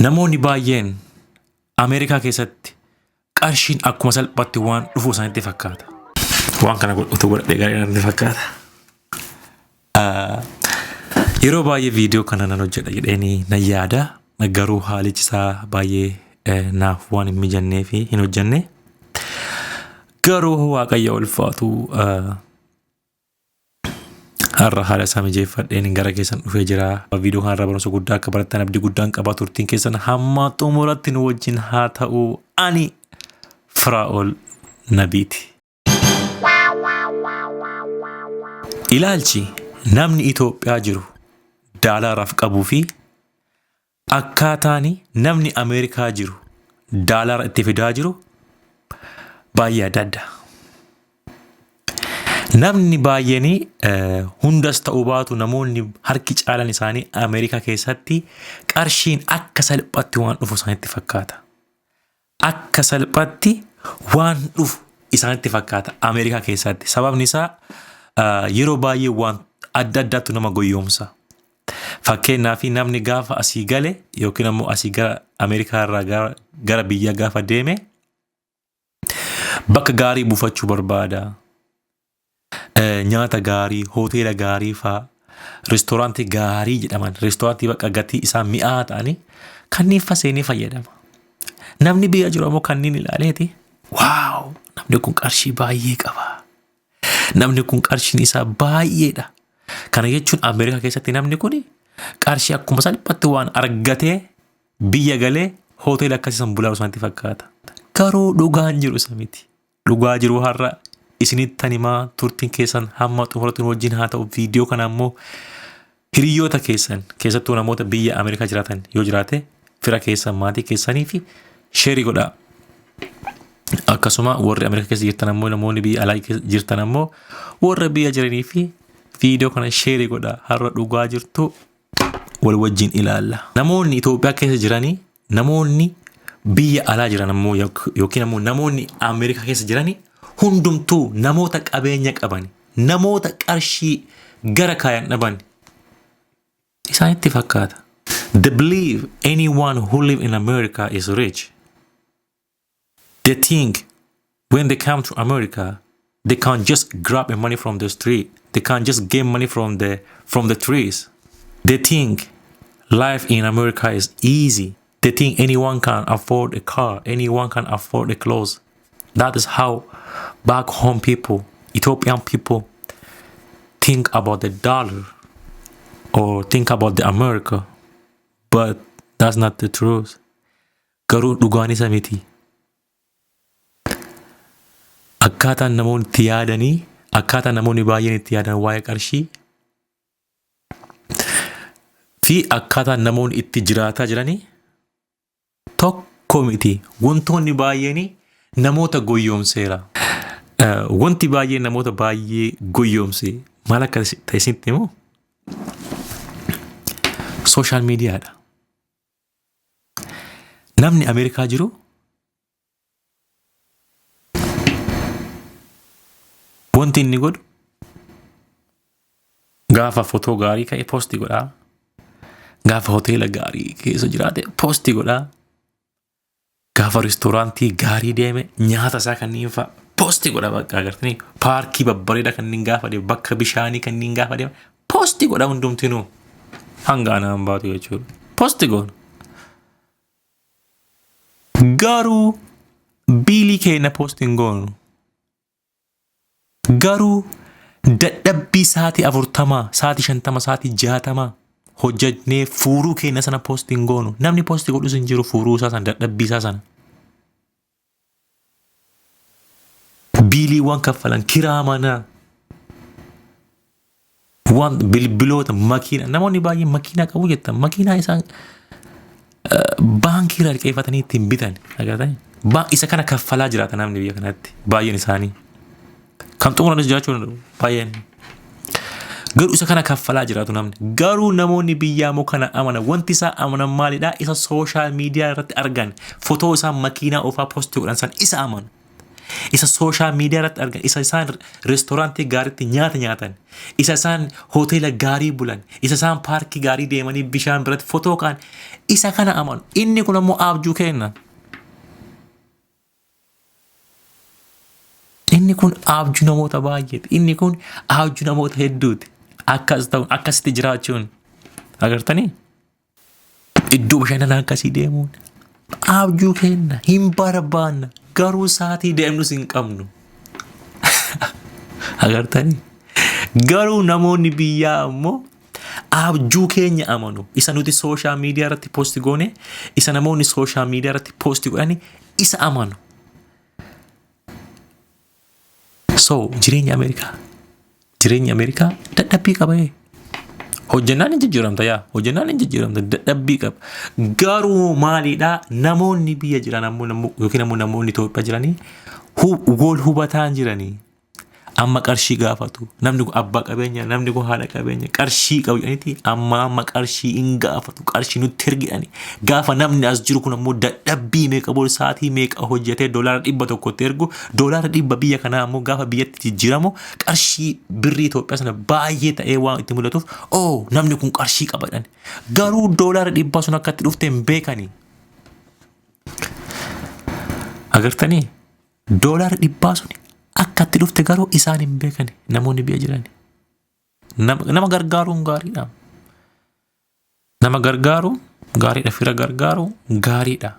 Namoonni baay'een Ameerikaa keessatti qarshiin akkuma salphaatti waan dhufu isaanitti fakkaata. Waan kana utuu godhadhee gaarii natti fakkaata. Yeroo baay'ee viidiyoo kana nan hojjedha jedheenii nan yaada. Garuu haalichi isaa baay'ee naaf waan hin mijannee fi hin hojjenne. Garuu Waaqayyo ulfaatu, har'a haala isaa mijeeffadheen gara keessan dhufee jira. Viidiyoo kanarraa barumsa guddaa akka barattan abdii guddaan qaba. Turtiin keessan hamma xumuratti nu wajjin haa ta'u. Ani Firaa'ol Nabiiti. Ilaalchi namni Itoophiyaa jiru daalaaraaf qabuu fi akkaataan namni Ameerikaa jiru daalaara itti fidaa jiru baay'ee adda adda. Namni baay'een, hundas ta'uu baatu, namoonni harki caalan isaanii Ameerikaa keessatti qarshiin akka salphaatti waan dhufu isaanitti fakkaata. Akka salphaatti waan dhufu isaanitti fakkaata Ameerikaa keessatti. Sababni isaa yeroo baay'ee waan adda addaatu nama goyyoomsa. Fakkeenyaaf, namni gaafa asii gale yookiin ammoo asii gara Ameerikaa irraa gara biyyaa gaafa deeme bakka gaarii buufachuu barbaada. Nyaata gaarii, hoteela gaarii fa'aa, reestooraantii gaarii jedhaman, reestooraantii bakka gatii isaa mi'aa ta'anii kanneen fa seenee fayyadama. Namni biyya jiru ammoo kanneen ilaaleeti, "Wow, namni kun qarshii baay'ee qaba. Namni kun qarshiin isaa baay'eedha. Kana jechuun Ameerikaa keessatti namni kun qarshii akkuma salphatti waan argatee biyya galee hoteela akkasii san bulaa isaanitti fakkaata. Garuu dhugaan jiru isa miti. Dhugaa jiru har'a isinittan himaa. Turtiin keessan hamma xumuratti nu wajjin haa ta'u. Viidiyoo kana ammoo hiriyoota keessan, keessattuu namoota biyya Ameerikaa jiraatan yoo jiraate, fira keessan, maatii keessanii fi share godhaa. Akkasuma warri Ameerikaa keessa jirtan ammoo, namoonni biyya alaa keessa jirtan ammoo, warra biyya jiranii fi viidiyoo kana share godhaa. Har'a dhugaa jirtu wal wajjin ilaalla. Namoonni Itoophiyaa keessa jiranii, namoonni biyya alaa jiran ammoo yookiin ammoo namoonni Ameerikaa keessa jiranii hundumtuu namoota qabeenya qaban, namoota qarshii gara kaayan dhaban isaanitti fakkaata. They believe anyone who live in America is rich. They think when they come to America, they can just grab the money from the street. They can just get money from the trees. They think life in America is easy. They think anyone can afford a car, anyone can afford a clothes. That is how back home people, Ethiopian people, think about the dollar or think about the America. But that's not the truth. Garuu dhugaan isa miti. Akkaataan namoonni itti yaadanii, akkaataan namoonni baay'een itti yaadan waa'ee qarshii fi akkaataan namoonni itti jiraataa jiranii tokko miti. Wantoonni baay'een namoota goyyoomseera. Wanti baay'een namoota baay'ee goyyoomse maal akka ta'e isinitti himu? Social mediadha. Namni Ameerikaa jiru wanti inni godhu gaafa fotoo gaarii ka'e post godhaa. Gaafa hoteela gaarii keessa jiraate post godhaa. Gaafa reestooraantii gaarii deeme nyaata isaa kanneen fa'a post godha. Bakka agartanii paarkii babbareedaa kanneen gaafa deeme, bakka bishaanii kanneen gaafa deeme post godha. Hundumtinuu hanga anaan baatu jechuudha. Post goona. Garuu biilii keenya post hin goonu. Garuu dadhabbii sa'aatii 40, sa'aatii 50, sa'aatii 60 hojjannee fuuruu keenya sana post hin goonu. Namni post godhus hin jiru fuuruu isaa sana, dadhabbii isaa sana. Biiliiwwan kaffalan, kiraa manaa, waan bilbiloota, makiina. Namoonni baay'een makiinaa qabu jettan, makiinaa isaan baankii irraa liqeeffatanii ittiin bitan agartanii. Isa kana kaffalaa jiraata namni biyya kanatti baay'een isaanii. Kan xumuranis jiraachuu danda'u baay'een. Garuu isa kana kaffalaa jiraatu namni. Garuu namoonni biyyaa immoo kana amana. Wanti isaa amanan maalidhaa? Isa social media irratti argan. Fotoo isaa makiinaa oofaa post godhan san isa amanu. Isa social media irratti argan, isa isaan reestooraantii gaariitti nyaata nyaatan, isa isaan hoteela gaarii bulan, isa isaan paarkii gaarii deemanii bishaan biratti fotoo ka'an, isa kana amanu. Inni kun ammoo abjuu kenna. Inni kun abjuu namoota baay'eeti. Inni kun abjuu namoota hedduuti. Akkas ta'uun, akkasitti jiraachuun. Agartanii? Iddoo bashannanaa akkasii deemuun abjuu kenna, hin barbaanna, garuu saatii deemnus hin qabnu. Agartanii? Garuu namoonni biyyaa ammoo abjuu keenya amanu. Isa nuti social media irratti post goone, isa namoonni social media irratti post godhani isa amanu. So jireenya Ameerikaa dadhabbii qaba. Hojjennaan hin jijjiiramta, yaa, hojjennaan hin jijjiiramta, dadhabbii qaba. Garuu maalidhaa, namoonni biyya jiran ammoo yookiin ammoo namoonni Itoophiyaa jiranii wal hubataan jiranii amma qarshii gaafatu. Namni kun abbaa qabeenya, namni kun haadha qabeenya, qarshii qabu jedhaniiti amma amma qarshii hin gaafatu, qarshii nutti ergidhani. Gaafa namni as jiru kun ammoo dadhabbii meeqa booda, sa'aatii meeqa hojjetee $100tti ergu, $100 biyya kanaa ammoo gaafa biyyatti jijjiiramu qarshii birrii Itoophiyaa sana baay'ee ta'ee waan itti mul'atuuf, "Oo, namni kun qarshii qaba" jedhani. Garuu $100 sun akka itti dhufte hin beekani. Agartanii, $100 sun akka itti dhufte garuu isaan hin beekani namoonni biyya jiran. Nama gargaaruun gaariidha. Nama gargaaruun gaariidha. Fira gargaaruun gaariidha.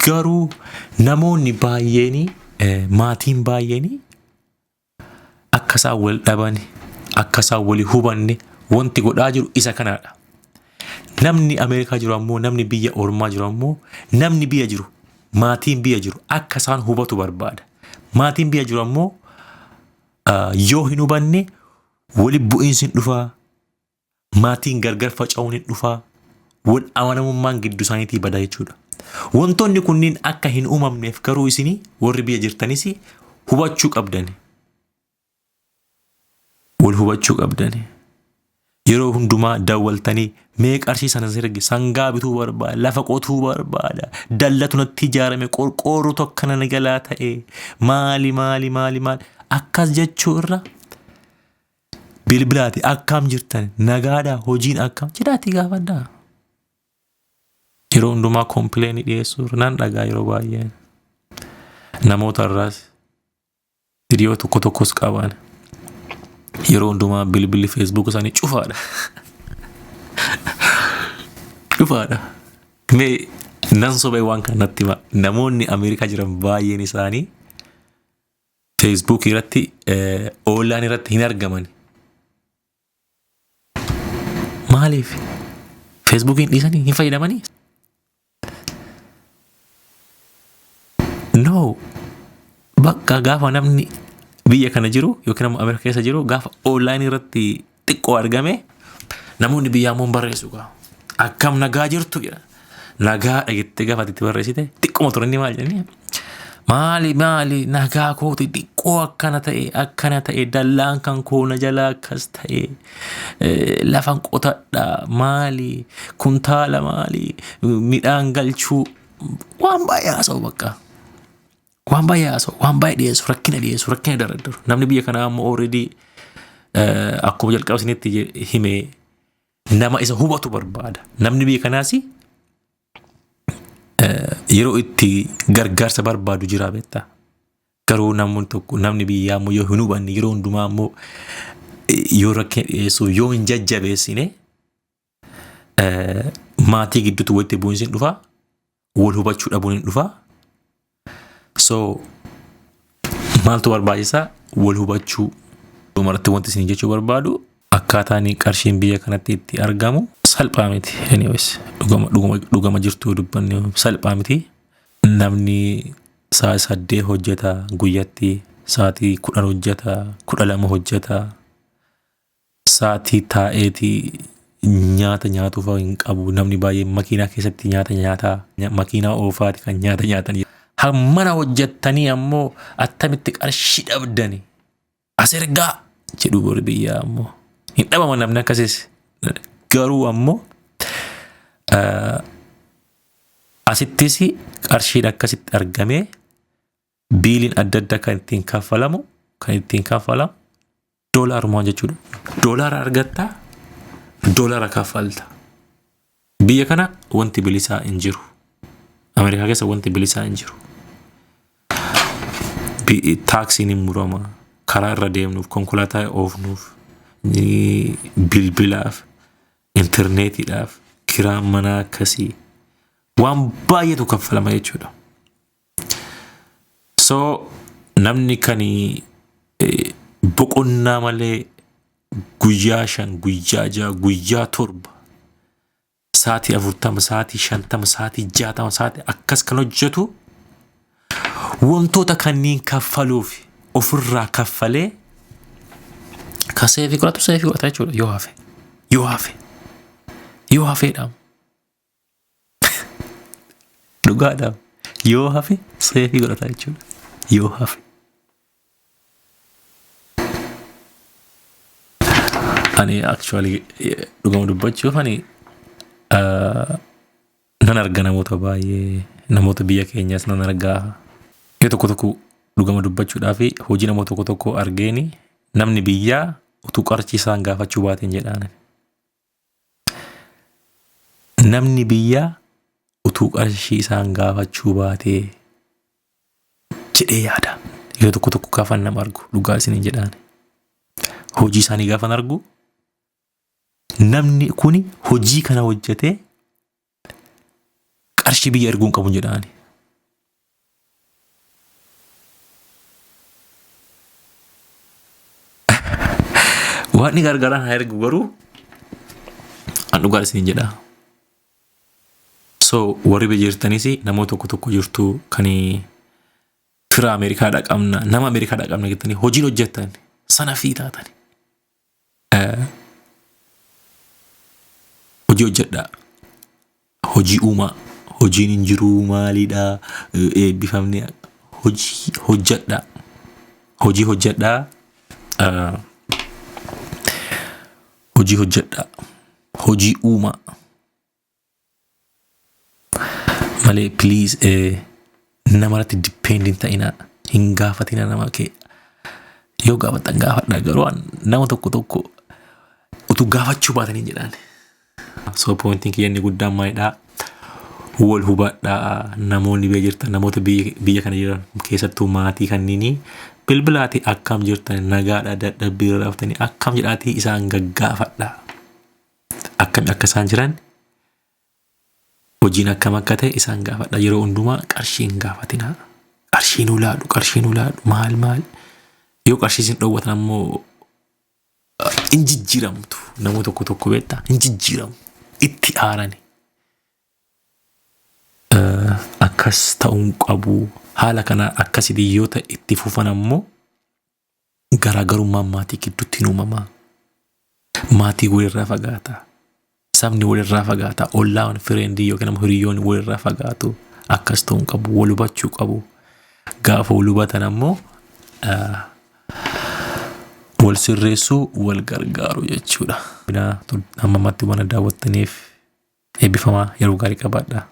Garuu namoonni baay'een, maatiin baay'een akka isaan wal dhaban, akka isaan walii hubanne wanti godhaa jiru isa kanadha. Namni Ameerikaa jiru ammoo, namni biyya ormaa jiru ammoo, namni biyya jiru, maatiin biyya jiru akka isaan hubatu barbaada. Maatiin biyya jiru ammoo yoo hin hubanne wali bu'iinsi hin dhufaa, maatiin gargar faca'uun hin dhufaa, wal amanamummaan gidduu isaaniitii bada jechuudha. Wantoonni kunniin akka hin uumamneef garuu isinii warri biyya jirtanis hubachuu qabdani. Wal hubachuu qabdani. Yeroo hundumaa dawwaltanii, "Mee qarshii sana ergi, sangaa bituu barbaada, lafa qotuu barbaada, dallatu natti ijaarame, qorqoorroo tokko na galaa ta'e, maali maali maali maali," akkas jechuu irra bilbilaati "Akkam jirtan, nagaadhaa, hojiin akkam?" jedhaatii gaafadhaa. Yeroo hundumaa complain dhiyeessuu nan dhagaa yeroo baay'ee namoota irraas, hiriyoota tokko tokkos qaban, yeroo hundumaa bilbilli Facebook isaanii cufaadha. Cufaadha. Mee nan sobee waan kana natti hima. Namoonni Ameerikaa jiran baay'een isaanii Facebook irratti, online irratti hin argaman. Maaliif? Facebookiin dhiisanii hin fayyadamanii? No. Bakka gaafa namni biyya kana jiru yookiin ammoo Ameerikaa keessa jiru gaafa online irratti xiqqoo argame, namoonni biyyaa immoo hin barreessu gaa. "Akkam, nagaa jirtu?" jedha. "Nagaadha" jettee gaafa itti barreessite, xiqquma ture, inni maal jedhanii, "Maali maali, nagaa kooti, xiqqoo akkana ta'e, akkana ta'e, dallaan kan koo na jalaa akkas ta'e, lafan qotadha, maali, kuntaala maali, midhaan galchuu," waan baay'ee haasa'u bakka. Waan baay'ee haasa'u, waan baay'ee dhiyeessu, rakkina dhiyeessu, rakkina daradaru. Namni biyya kanaa ammoo already akkuma jalqaba isinitti hime nama isa hubatu barbaada. Namni biyya kanaas yeroo itti gargaarsa barbaadu jira, beektaa. Garuu namni tokko, namni biyyaa immoo yoo hin hubanne, yeroo hundumaa immoo yoo rakkina dhiyeessu, yoo hin jajjabeessine, maatii gidduutti walitti bu'iinsi hin dhufaa, wal hubachuu dhabuun hin dhufaa. So maaltu barbaachisaa? Wal hubachuu. Dhumarratti wanti isin jechuu barbaadu, akkaataan qarshiin biyya kanatti itti argamu salphaa miti. Anyways, dhugama dhugama dhugama jirtu dubbanne, salphaa miti. Namni sa'a 8 hojjeta guyyatti, sa'aatii 10 hojjeta, 12 hojjeta. Sa'aatii taa'eetii nyaata nyaatuuf hin qabu. Namni baay'een makiinaa keessatti nyaata nyaataa, makiinaa oofaati kan nyaata nyaatan. Hammana hojjettanii ammoo attamitti qarshii dhabdani? As ergaa jedhu warri biyyaa ammoo. Hin dhabama namni akkasiis. Garuu ammoo asittis qarshiin akkasitti argamee Biiliin adda addaa kan ittiin kaffalamu kan ittiin kaffalamu doolaarumaan jechuudha. Doolaara argattaa, doolaara kaffalta. Biyya kana wanti bilisaa hin jiru. Ameerikaa keessa wanti bilisaa hin jiru. Taaksiin hin murama. Karaa irra deemnuuf, konkolaataa oofnuuf, bilbilaaf, intarneetiidhaaf, kiraan manaa akkasii waan baay'eetu kaffalama jechuudha. So namni kan boqonnaa malee guyyaa 5, guyyaa 6, guyyaa 7, sa'aatii 40, sa'aatii 50, sa'aatii 60, sa'aatii akkas kan hojjetu wantoota kanneen kaffaluuf ofirraa kaffalee kan save godhatu save godhata jechuudha yoo hafe. Yoo hafe. Yoo hafeedha. Dhugaadha. Yoo hafe save godhata jechuudha. Yoo hafe. Ani actually, dhugama dubbachuuf, ani nan arga namoota baay'ee, namoota biyya keenyas nan argaa. Yoo tokko tokko, dhugama dubbachuudhaaf, hojii namoota tokko tokko argeeni namni biyyaa utuu qarshii isaan gaafachuu baateen jedhaan. Namni biyyaa utuu qarshii isaan gaafachuu baatee jedhee yaada. Yoo tokko tokko gaafa nama argu, dhugaa isiniin jedhaan. Hojii isaanii gaafan argu, namni kuni hojii kana hojjetee qarshii biyya erguu hin qabu jedhaani. Waan inni gargaaraan haa ergu, garuu an dhugaa isiniin jedha. So warri biyya jirtanis, namoota tokko tokko jirtu kan fira Ameerikaadhaa qabna, nama Ameerikaadhaa qabna jettanii hojiin hojjettan sana fi taatan. Hojii hojjedhaa. Hojii uumaa. Hojiin hin jiruu maalidhaa, eebbifamne, hojii hojjedhaa. Hojii hojjedhaa. Hojii hojjedhaa. Hojii uumaa. Malee please namarratti depend hin ta'inaa. Hin gaafatina nama kee. Yoo gaafattan gaafadhaa, garuu nama tokko tokko utuu gaafachuu baatanii jedhaan. So pointiin kiyya inni guddaan maalidhaa? Wal hubadhaa. Namoonni biyya jirtan, namoota biyya kana jiran, keessattuu maatii kanniinii bilbilaatii akkam jirtan, nagaadha, dadhabbii irra raftanii akkam jedhaatii isaan gaggaafadhaa. Akkami akka isaan jiran, hojiin akkam akka ta'e isaan gaafadha. Yeroo hundumaa qarshii hin gaafatinaa. Qarshii nuu laadhu, qarshii nuu laadhu, maal maal. Yoo qarshii isin dhoowwatan ammoo hin jijjiiramtu. Namoota tokko tokko beektaa, hin jijjiiramu. Itti aarani. Akkas ta'uu qabu. Haala kana akkasitti yoo ta'e itti fufan ammoo garaagarummaan maatii gidduutti hin uumamaa. Maatii walirraa fagaata. Sabni walirraa fagaata. Ollaan, friendii yookiin ammoo hiriyoonni walirraa fagaatu. Akkas ta'uu hin qabu. Wal hubachuu qabu. Gaafa wal hubatan ammoo wal sirreessuu, wal gargaaru jechuudha. Hamma ammatti waan daawwattaniif eebbifamaa, yeroo gaarii qabaadhaa.